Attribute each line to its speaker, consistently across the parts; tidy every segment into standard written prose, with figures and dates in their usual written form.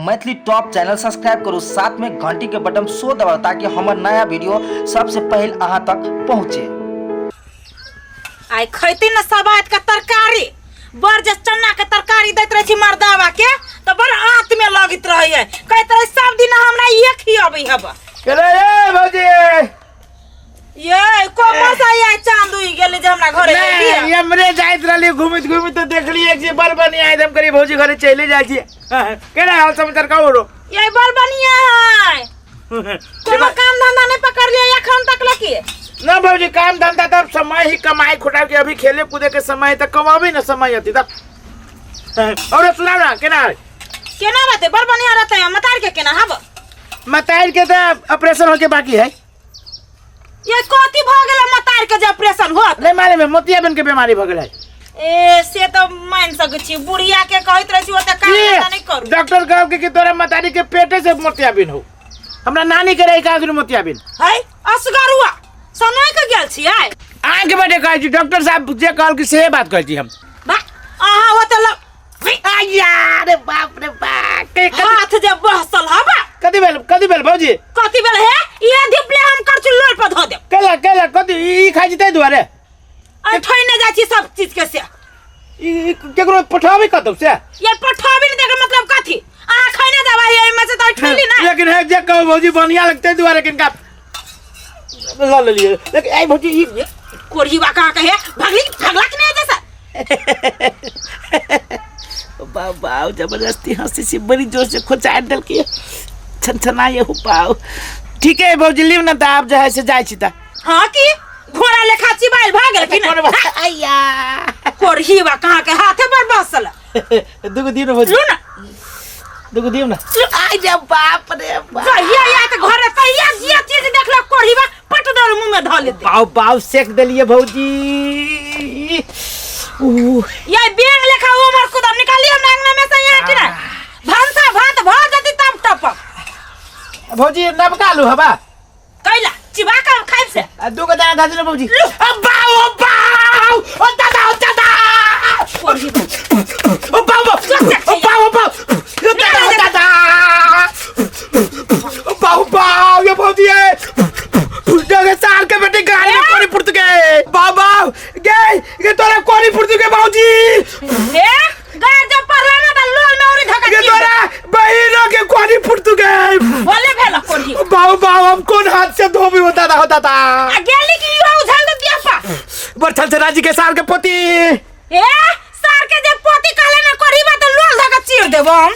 Speaker 1: Maithili top channel subscribe करू, साथ में घंटी के बटन सो दबाउ ताकि हमर नया वीडियो सबसे पहले अहाँ तक पहुँचे।
Speaker 2: आइ खैती न सबात के तरकारी, बड़ जे चना के तरकारी दैत रहै छी मर्दावा के तऽ बड़ आंत में लगैत रहैए, कहैत रहै सब दिन हमरा इहे खियाबै हब।
Speaker 3: अरे ए भौजी,
Speaker 2: ये कोमल से ये चांद उगि गेलै जे हमरा घरे
Speaker 3: नहीं,
Speaker 2: एलियै।
Speaker 3: हमरे जाइत रहली घुमित घुमित तो देखलिए जे बड़ बढ़िया है, हम करी भौजी घरे चले जाइ छी। केना हाल समाचार कहू रो?
Speaker 2: ये बड़ बढ़िया है, कोनो काम धंधा नहीं पकड़ लिया एखन तक लकी?
Speaker 3: ना भौजी, काम धंधा तब समय ही कमाई खुटाई के, अभी खेले कूदे के समय है, तो कमाबी ना समय अति तब। और सुनाओ ना केना है?
Speaker 2: केना रहते? बड़ बढ़िया रहते। मतार के केना हब?
Speaker 3: मतार के तो ऑपरेशन होके बाकी है।
Speaker 2: ये कथी भ गेल मतार के जे ऑपरेशन होत?
Speaker 3: नहीं मालूम है, मोतियाबिंद के बीमारी भ गेल है।
Speaker 2: ए से तो मान सकै छी, बुढ़िया के कहैत रहै छी ओते काम
Speaker 3: की?
Speaker 2: धंधा नहीं करू।
Speaker 3: डॉक्टर कहल कि तोरा मतारी के पेटे से मोतियाबिंद हो। हमरा नानी के रहे का मोतियाबिंद।
Speaker 2: है असगरुआ सनोय के गेल छी आइ।
Speaker 3: आँख के बेटे कहै छी, डॉक्टर साहब जे कहल कि से बात कहै छी हम।
Speaker 2: बा अहाँ ओते ल
Speaker 3: आया रे बाप रे बाप, के कथी
Speaker 2: हाथ जे बहसल हबा।
Speaker 3: कथी भेल, कथी भेल भौजी?
Speaker 2: कथी भेल हे? इहे धिपले हम करछु लोल पर धो देब।
Speaker 3: केला केला कथी ई खाइ छी ताहि दुआरे?
Speaker 2: आ ठोइने जाइ छी सब चीज के से।
Speaker 3: ई केकरो पठाबी कतौ से?
Speaker 2: ये पठाबी ने देख मतलब कथी? अहाँ खैने जाबा एहि में से त ठोइली ना।
Speaker 3: लेकिन हे जे कहू भौजी बढ़िया लगतै दुआरे किनका ल लेलिए। लेकिन आई भौजी ई
Speaker 2: कोढ़ी बा कहाँ कहे भगली भगला कि नहीं जैसा।
Speaker 3: बाऊ बाऊ जबरदस्ती हंसी सी बड़ी जोर से खोचार देलकी, छनछना ये हो पाओ। ठीक है भौजी लीव ना त आप जे है से जाइ छी त।
Speaker 2: हाँ की घोड़ा लेखा चिबाइल भागल कि
Speaker 3: कोनो
Speaker 2: ना?
Speaker 3: बात आया
Speaker 2: कोढ़ी बा कहाँ के हाथे पर बसल।
Speaker 3: दुगो दियो ना भौजी।
Speaker 2: लू ना।
Speaker 3: दुगो दियो ना। आई जा बाप रे बाप।
Speaker 2: कहिया या त घरे कहिया जिया चीज देखला कोढ़ी बा पट दर मुंह में धऽ लेते।
Speaker 3: बाऊ बाऊ सेक देलिए भौजी। ऊ
Speaker 2: ये बेंग लेखा उमर कुदम निकाली हमरा अंगना में से यहाँ कि ना? भनसा भात भर जती तब टपक।
Speaker 3: भौजी नबका लू हबा।
Speaker 2: कैला चिबा के खाइब से।
Speaker 3: आ दुगो दाना धऽ दिनो भौजी। आ बाऊ ओ बाऊ ओ दादा ओ दादा।
Speaker 2: कोढ़ी बा।
Speaker 3: ओ बाऊ ओ बाऊ ओ बाऊ ओ दादा ओ दादा। ओ बाऊ बाऊ ये भौजी है। जगह साल के बेटे गाड़ी में कोनी पुर्त गए। बाऊ बाऊ गे गे तोरा कोनी पुर्त गए भौजी।
Speaker 2: ए गार जब पड़ला ना त लोल में औरी धक्का
Speaker 3: गे तोरा बहिनो के कोनी पुर्त गए।
Speaker 2: बोले भेल कोढ़ी।
Speaker 3: बाऊ बाऊ हम कौन हाथ से धोबी हो दादा हो दादा।
Speaker 2: आ गेली कि इहो उझल दे दिया पा।
Speaker 3: बरछल से राजी के साल के पोती।
Speaker 2: ए सार के जे पोती कहले ना कोढ़ी बा त लोल धक्का चीर देबो हम।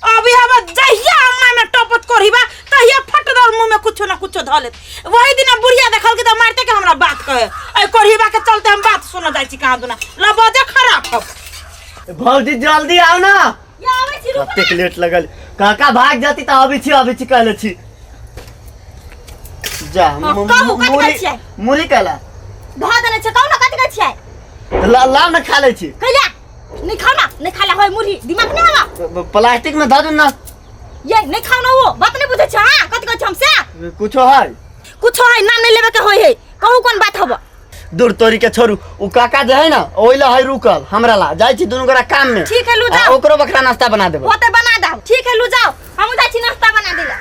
Speaker 2: अभी हम जहिया अंगना में टपत कोढ़ी बा तहिया फट दर मुंह में कुछो ना कुछो धऽ लेत। वही दिन बुढ़िया देखल के त मारते के हमरा बात कहे, ए कोढ़ी बा के चलते हम बात सुन जाय छी कहाँ दुना लबजे खराब हो।
Speaker 4: भौजी जल्दी आओ ना।
Speaker 2: या आबै छी, रुकू
Speaker 4: कतेक लेट लगल, काका भाग जाती त अबै छी अबै छी कहले छी। जा
Speaker 5: हाँ, कहू, कथी
Speaker 4: मुरी
Speaker 5: कहै छियै?
Speaker 4: मुरी कहला
Speaker 5: धऽ देने छै, कहू ना कथी कहै छियै?
Speaker 4: लाव ना खा लै छी।
Speaker 5: कैला नहीं खाओ ना, नहीं खाला होय मुरही, दिमाग नहीं हवा।
Speaker 4: प्लास्टिक में धऽ दू ना।
Speaker 5: ये नहीं खाओ ना, वो बात नहीं बुझै छै। हां कथी कहै छै हमसे?
Speaker 4: कुछो है।
Speaker 5: कुछो है नाम नहीं लेबे के होय है, कहू कोन बात हब?
Speaker 4: दूर तोरी के छोड़ू, उ काका जे है ना ओइ ला है रुकल हमरा ला, जाइ छी दुनू गोरा काम में।
Speaker 5: ठीक है, लू
Speaker 4: आ,
Speaker 5: जाओ।
Speaker 4: ओकरो बखरा नाश्ता बना देबै।
Speaker 5: ओते बना दाओ। ठीक है लू जाओ, हम जाइ छी नाश्ता बना देला।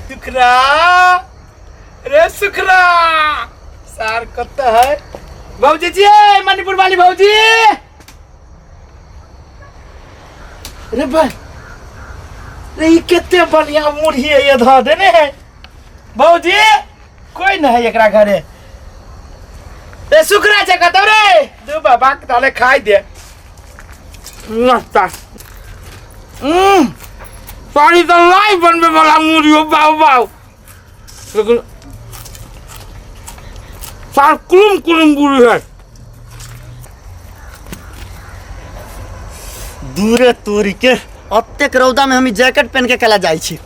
Speaker 3: सुखरा रे सुखरा सार कत है भौजी जी, मणिपुर वाली भौजी। रे बा रे ई केते बढ़िया मुरही है ये धऽ देने है भौजी, कोई नहीं है एकरा घरे। रे सुखरा छै कतौ रे दू बाबा के ताले खाइ दे नाश्ता। सारी तो लाई बनबे वाला मुरही हो बाऊ बाऊ, लेकिन सार कुलुम कुलुम बुरी है।
Speaker 4: दूरे तोरी के अतेक रौदा में हम जैकेट पहन के कला जाइ छी।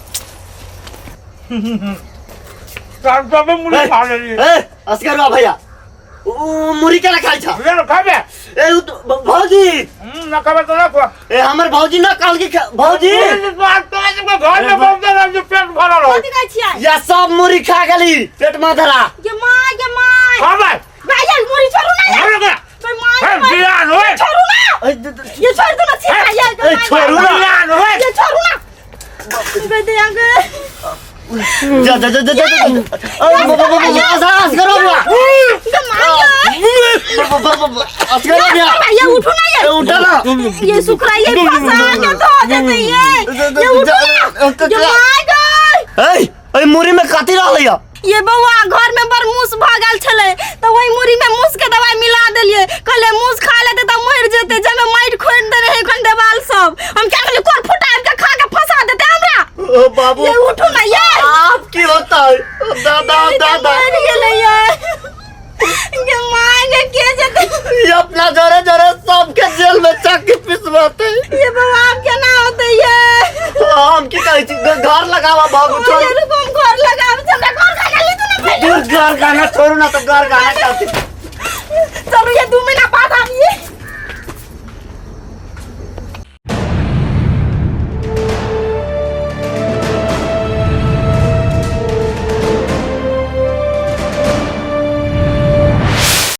Speaker 3: सार सब मुरही खा लेली।
Speaker 4: ए असगरवा भैया, उ मुरही केना खाइ छ?
Speaker 3: ले खाबे।
Speaker 4: ए उ तो भौजी।
Speaker 3: ना खाबे तो ना खा।
Speaker 4: ए हमर भौजी ना कहल कि भौजी।
Speaker 3: घर में बहुत देर से पेट भरल हो।
Speaker 5: कथी कहै छियै?
Speaker 4: या सब मुरही खा गेली पेट में धरा।
Speaker 5: गे माय गे my.
Speaker 3: खाबे।
Speaker 5: भाई मुरही छोड़ू ना।
Speaker 3: खाबे।
Speaker 5: भाई my
Speaker 2: My
Speaker 3: बियान होय
Speaker 2: छोड़ू ना
Speaker 4: ए, द- द-
Speaker 2: ये छोड़ दो ना सीधा ये
Speaker 4: ए, छोड़ू ना।
Speaker 3: बियान होय
Speaker 2: ये छोड़ू ना गए दे आगे
Speaker 4: जा जा जा जा जा जा। अरे, ब- ब- ब- ब- आस करो बुआ।
Speaker 2: गे my
Speaker 4: ब- ब- ब- ब- आस करो बुआ।
Speaker 2: ये उठो ना
Speaker 4: ए,
Speaker 2: ये
Speaker 4: उठा ना
Speaker 2: ये सुखरा ये फंसा के धो देते ये ये उठो ना ये my गए
Speaker 4: ए ए मुरी में कथी रहलै या
Speaker 5: ये बौआ घर में बड़ मूस भऽ गेल छलै तऽ ओहि मुरी में मूस के दवाई मिला देलियै कहले मूस खा लेतै तऽ मरि जेतै जाहिमे माटि खोदि देने रहै एखन देवाल सब हम क्या कहलियै कोन फुटा आबि के खा के फंसा देतै हमरा
Speaker 4: ओ बाबू
Speaker 5: ये उठू ना ये
Speaker 4: आप की होता है ओ दादा
Speaker 5: ये
Speaker 4: दादा
Speaker 5: मरि गेलै ये गे माय गे के जेतै
Speaker 4: ये अपना जोरे जोरे सबके जेल में चक्की पिसवाते
Speaker 5: ये बौआ आब केना होतै ये
Speaker 4: हम की कहै छी घर लगावा बाबू छोड़
Speaker 5: ये रुको हम घर लगाबै छी हमरा घर खाना ले तू ना पहिले
Speaker 4: दूर घर गाना छोड़ू ना तो घर गाना चाहती
Speaker 5: चलू ये 2 महीना